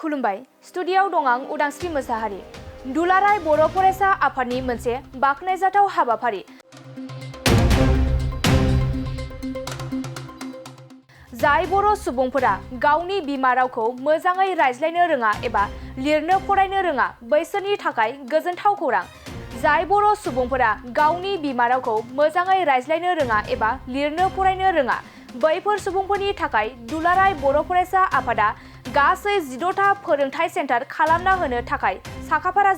खुलुमबाय स्टुडिय'आव दं आं उदांस्रि मोसाहारि। दुलाराय बर' फरायसा आफादनि मोनसे बाख्नायजाथाव हाबाफारि। जाय बर' सुबुंफोरा गावनि बिमा रावखौ मोजाङै रायज्लायनो रोङा एबा लिरनो फरायनो रोङा बैसोरनि थाखाय गोजोनथाव खौरां। जाय बर' सुबुंफोरा गावनि बिमा रावखौ मोजाङै रायज्लायनो रोङा एबा लिरनो फरायनो रोङा बैफोर सुबुंफोरनि थाखाय दुलाराय बर' फरायसा आफादा गासै 16टा फोरोंथाय सेन्टार खालामना होनो थाखाय साखाफारा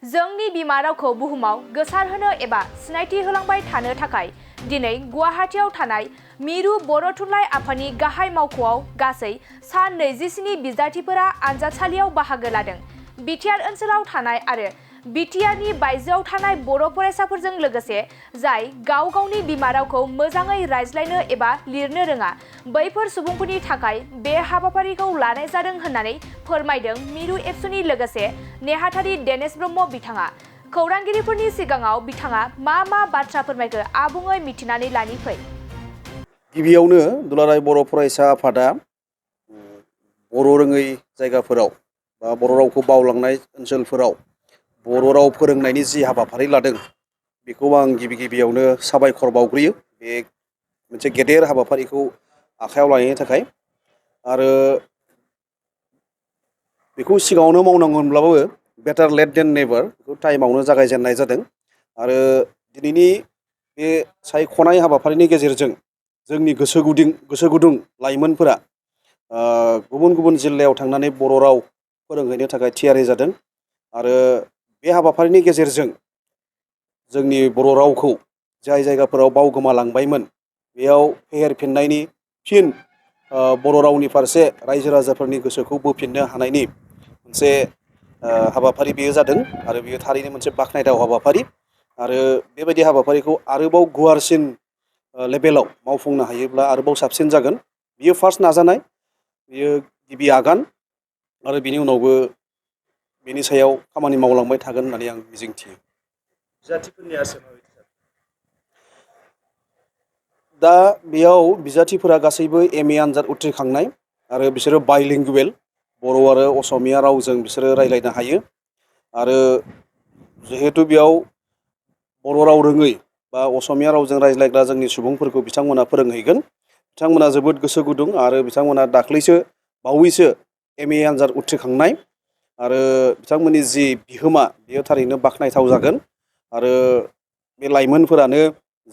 जोंनि बिमा रावखौ बुहुमाव गोसारहोनो एबा सिनायथि होलांबाय थानो थाखाय दिनै गुवाहाटीआव थानाय मिरु बर' थुनलाइ आफादनि गाहाय मावख'आव गासै सा 27 बिजाथिफोरा आनजादसालियाव बाहागो लादों। बिटिआर ओनसोलाव थानाय आरो बिटिआरनि बायजोआव थानाय बर' फरायसाफोरजों लोगोसे जाय गाव गावनि बिमा रावखौ मोजाङै रायज्लायनो एबा लिरनो रोङा बैफोर सुबुंफोरनि थाखाय बे हाबाफारिखौ लानाय जादों होननानै फोरमायदों मिरु एबसुनि लोगोसे नेहाथारि दिनेश ब्रह्म बिथाङा। खौरांगिरिफोरनि सिगाङाव बिथाङा मा बाथ्रा फोरमायखो आबुङै मिथिनानै लानि फै। गिबियावनो दुलाराय बर' फरायसा आफादा बर' रोङै जायगाफोराव बा बर' रावखौ बावलांनाय ओनसोलफोराव बर' राव फोरोंनायनि जि हाबाफारि लादों बेखौ आं गिबियावनो साबायखर बावग्रोयो। बे मोनसे गेदेर हाबाफारिखौ आखायाव लानायनि थाखाय आरो बेखौ सिगाङावनो मावनांगौमोनब्लाबो बेटार लेट देन नेभार बेखौ टाइमावनो जागायजेननाय जादों आरो दिनैनि बे सायख'नाय हाबाफारिनि गेजेरजों जोंनि गोसो गुदुं लाइमोनफोरा गुबुन गुबुन जिल्लायाव थांनानै बर' राव फोरोंहैनो थाखाय थियारि जादों आरो बे हाबाफारिनि गेजेरजों जोंनि बर' रावखौ जाय जायगाफोराव बावगोमालांबायमोन बेयाव फेहेरफिननायनि फिन बर' रावनि फारसे रायजो राजाफोरनि गोसोखौ बोफिननो हानायनि मोनसे हाबाफारि बेयो जादों आरो बेयो थारैनो मोनसे बाख्नायथाव हाबाफारि आरो बेबायदि हाबाफारिखौ आरोबाव गुवारसिन लेभेलाव मावफुंनो हायोब्ला आरोबाव साबसिन जागोन। बियो फार्स्ट नाजानाय, बियो गिबि आगान आरो बिनि उनावबो बेनि सायाव खामानि मावलांबाय थागोन होननानै आं मिजिंथियो। बिजाथिफोरनि आसामा दा बेयाव बिजाथिफोरा गासैबो MA आनजाद उथ्रिखांनाय आरो बिसोरो बाइलिंगुवेल बर' आरो असमिया रावजों बिसोरो रायज्लायनो हायो आरो जिहेथु बेयाव बर' राव रोङै बा असमिया रावजों रायज्लायग्रा जोंनि सुबुंफोरखौ बिथांमोना फोरोंहैगोन। बिथांमोना जोबोद गोसो गुदुं आरो बिथांमोना बावैसो MA आनजाद उथ्रिखांनाय आरो बिथांमोननि जि बिहोमा बेयो थारैनो बाख्नायथाव जागोन आरो बे लाइमोनफोरानो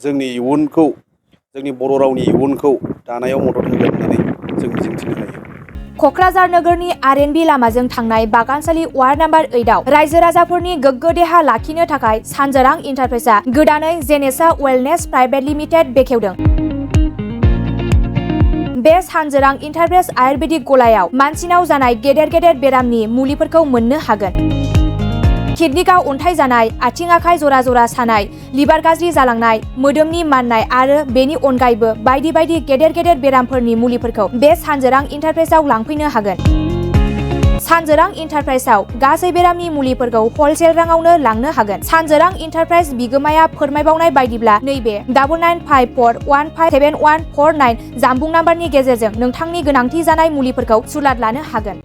जोंनि इयुनखौ जोंनि बर' रावनि इयुनखौ दानायाव मदद होगोन होननानै जों मिजिंथिनो हायो। क'क्राझार नोगोरनि R&B लामाजों थांनाय बागानसालि वार्ड नाम्बार 8आव रायजो राजाफोरनि गोग्गो देहा लाखिनो थाखाय सानजोरां इन्टारप्राइजआ गोदानै जेनेसा वेलनेस प्राइभेट लिमिटेड बेखेवदों। बे सानजोरां इन्टारप्राइज आयुर्वेदिक गलायाव मानसिनाव जानाय गेदेर बेरामनि मुलिफोरखौ मोननो हागोन। किडनिकआव अन्थाइ जानाय, आथिं आखाइ जरा सानाय, लिभार गाज्रि जालांनाय, मोदोमनि माननाय आरो बेनि अनगायैबो बायदि गेदेर बेरामफोरनि मुलिफोरखौ बे सानजोरां इन्टारप्राइजआव लांफैनो हागोन। सानजोरां इन्टारप्राइजआव गासै बेरामनि मुलिफोरखौ हलसेल राङावनो लांनो हागोन। सानजोरां इन्टारप्राइज बिगोमाया फोरमायबावनाय बायदिब्ला नैबे 9954157149 जानबुं नाम्बारनि गेजेरजों नोंथांनि गोनांथि जानाय मुलिफोरखौ सुलाद लानो हागोन।